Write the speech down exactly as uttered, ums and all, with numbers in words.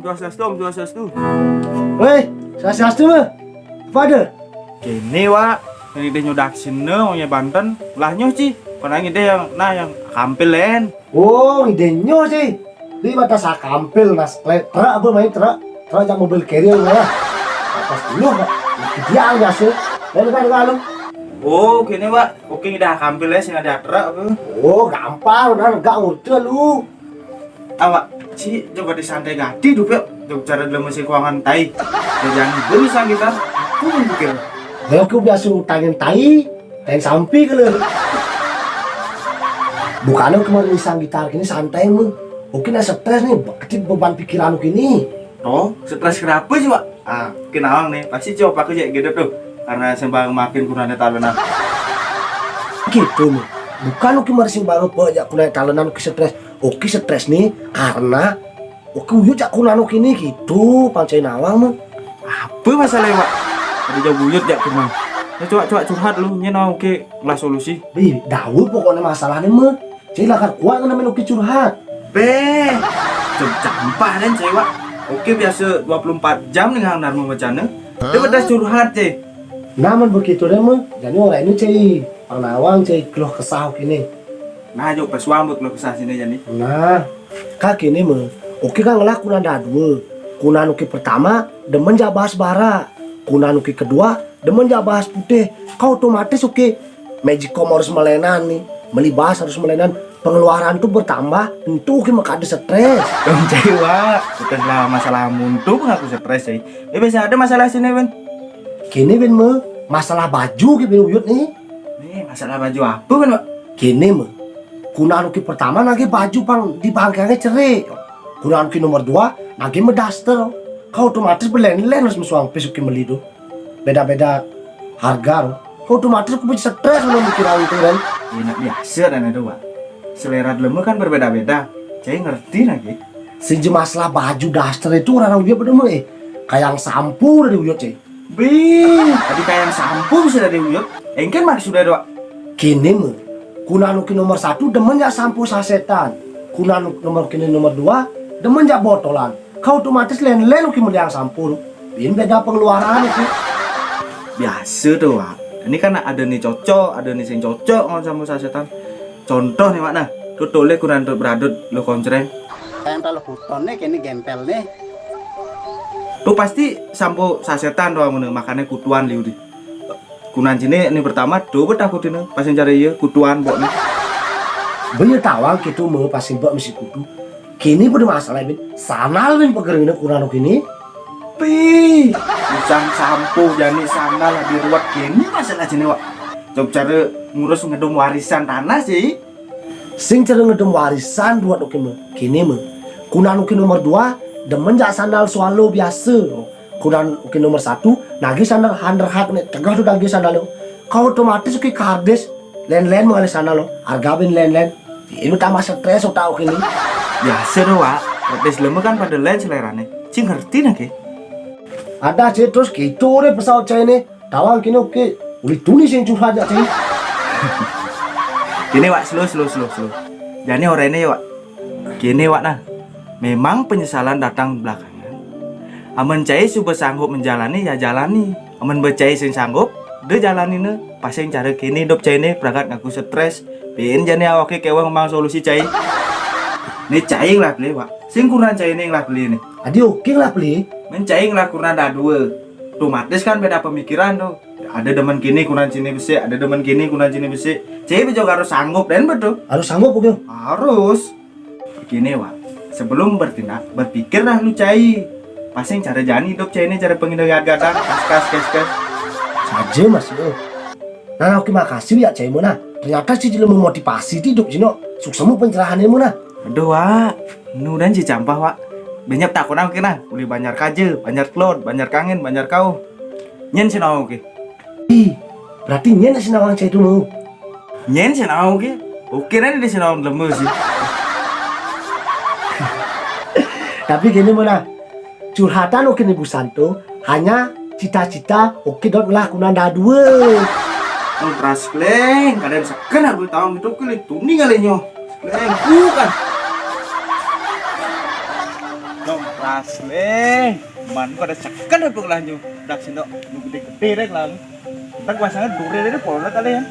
Swastiastu, Om, swastiastu. Woi, swastiastu, Mé. Apa ada? Kéné, Wak. Yang idéh nyudak sini, orangnya Banten. Lah nyoh, Ci. Pernah ngidéh yang, nah, yang kampil lén. Oh, idéh nyoh, Ci. Di mata sakampil, nah, seklet truk apa main truk? Truk jak mobil carrier, ya. Atas dulu, Pak. Dia biasa. Lalu kan, lalu. Oh, kéné, Wak. Oké, udah kampil ya, sing ada truk apa? Oh, gampang, udah enggak ngurus lu. Awak, Ci, coba disantai gati dulu, yuk. Coba cara dalam masih keuangan tai. Ya, jangan beri sang kita. Aku mikir. Ya, aku biasa utangin tai, tai sampi ke lu. Bukannya kemarin misang gitar kini santai mu. Oké, nah stres nih, berarti beban pikiran lu kini. Oh, stres kenapa sih, Wak? Ah, kenawang nih, pasti coba aku cek gitu tuh. Karena sembang makin kurangnya talenan. Gitu mu. Bukan oké mari sing baru banyak kurangnya talenan ke stres. Oké, stres nih karena oké uyut jak kunano kini gitu, pancai nawang mu. Apa masalahnya, Wak? Ada jauh uyut jak kunang. Ya, coba, coba curhat lu, nyé nawang oké ngelah solusi. Bi, dawa pokoknya masalahnya mah. Cai lakar kuat kena main oké curhat. Beh, jam campah dan cai, Wak. Oké, biasa dua puluh empat jam nih ngang narma macana. Dia bedas curhat, cai. Namun begitu deh mah. Jadi orang ini cai pernawang, cai keluh kesah kini. Nah, jok pesuang buat keluh kesah sini jadi. Nah, kak kini mah. Oké, kang ngelah kunang dadua. Kunang oké pertama, demen jak bahas bara. Kunang oké kedua, demen jak bahas putih. Kau otomatis oké. Magicom harus melenan nih. Meli bahas harus melenan. Pengeluaran tuh bertambah, tentu oké maka ada stres. Dong, cai, Wak. Bukan lah masalah muntu ngaku stres, cai. Eh, biasa ada masalah sini, Win. Kini, Win, mah. Masalah baju ke, Win, uyut nih. Nih, masalah baju apa, Win, Wak? Kini, mah. Kunang oké pertama nagih baju pang di bangkangnya cerik. Kunang oké nomor dua, nagih medaster. Kau otomatis belen-len harus mesuang pis oké meli tuh. Beda-beda harga tuh. Kau otomatis aku bisa stres kalau mikiran itu kan. Enak biasa dan ada, Wak. Selera dalam kan berbeda-beda. Cai ngerti lagi. Sing je masalah baju daster itu orang uyut bener, eh. Kayak sampo dari uyut, cai. Bih, tadi kayak sampo bisa dari uyut. Engken maksudnya, Wak. Kini mah. Kunang oké nomor satu demen jak sampo sasetan. Kunang nomor kini nomor dua demen jak botolan. Kau otomatis len-len oké meliang sampo. Bin beda pengeluaran itu. Biasa tuh, Wak. Ini kan ada nih cocok, ada nih sing cocok ngelawan sampo sasetan. Contoh nih, Wak, nah. Tuh toleh kunang tuh beradut lu koncreng. Kayak entah lo huton nih, kayak ini gempel nih. Tuh pasti sampo sasetan tuh, makanya kutuan liu di. Kunang cai nih pertama, tuh bet aku nih, pas yang cari iya, kutuan bok nih. Banyak tawang gitu mau pas sing bok mesti kutu. Kini pada masalah, Bin. Sandal, Bin, pekerjaan kunang kini. Pi, usang sampo jani sandal lebih ruwet kini masalah sini, Wak. Cok cara ngurus ngedum warisan tanah sih. Sing cara ngedum warisan ruwet oké mah. Kini mah. Kunang oké nomor dua, demen jak sandal swallow biasa. Kunang oké nomor satu, nagih sandal Hunter Hak nih, tegah tuh nagih sandal lo. Kau otomatis oké kardus, len-len mengalih sandal lo. Harga bin len-len. Ini tambah stres otak oké nih. Biasa tuh, Wak. Artis lemu kan pada lain selerane. Cing ngerti nah, ke? Ada sih terus gitu deh pesawat saya ini. Tawang kini oké. Uli tuni sing curhat jak sih. Kini, Wak, slow, slow, slow, slow. Jani orang ini, Wak. Kini, Wak, nah. Memang penyesalan datang belakangan. Amun cai suba sanggup menjalani, ya jalani. Amun becai sing sanggup, de jalani ne. Pasing cara kini hidup cai ne, peragat ngaku stres. Pin jani awake kewang mang solusi cai. Ni cai lah beli, Wak. Sing kurang cai ne lah beli ni. Adi oke lah beli. Men cai lah kurang ada dua. Otomatis kan beda pemikiran tuh. Ada demen kini kunang cini besi, ada demen kini kunang cini besi. Cai juga harus sanggup dan betul. Harus sanggup, oke. Harus. Kini, Wak, sebelum bertindak, berpikirlah lu cai. Pasing cara jani hidup cai ini cara pengindah gadang, kas kas kas kas. Saja, Mas, yo. Nah, oke, makasih ya cai muna. Ternyata si jelema motivasi di hidup jino. Suksemu pencerahannya muna. Aduh, Wak, nu dan si campah, Wak. Banyak takut aku kena. Uli banjar kaje, banjar telur, banjar kangen, banjar kau. Nyen si nau oke. Ih, berarti nyen si nawang cai itu mau. Nyen si nau oke. Oke, nanti di si nawang lemu sih. Tapi gini muna, curhatan oke ni busan tuh hanya cita-cita oke dot ngelah kunang dadua. Oh, keras pleng, kadang seken aku tahu itu kulit tuni kali nyo. Pleng, bukan. Nong kelas leh. Man pada sekan apa kelas nyu. Dak sino nyu gede-gede deh kelas. Ntar gua sana dure deh pola kali ya.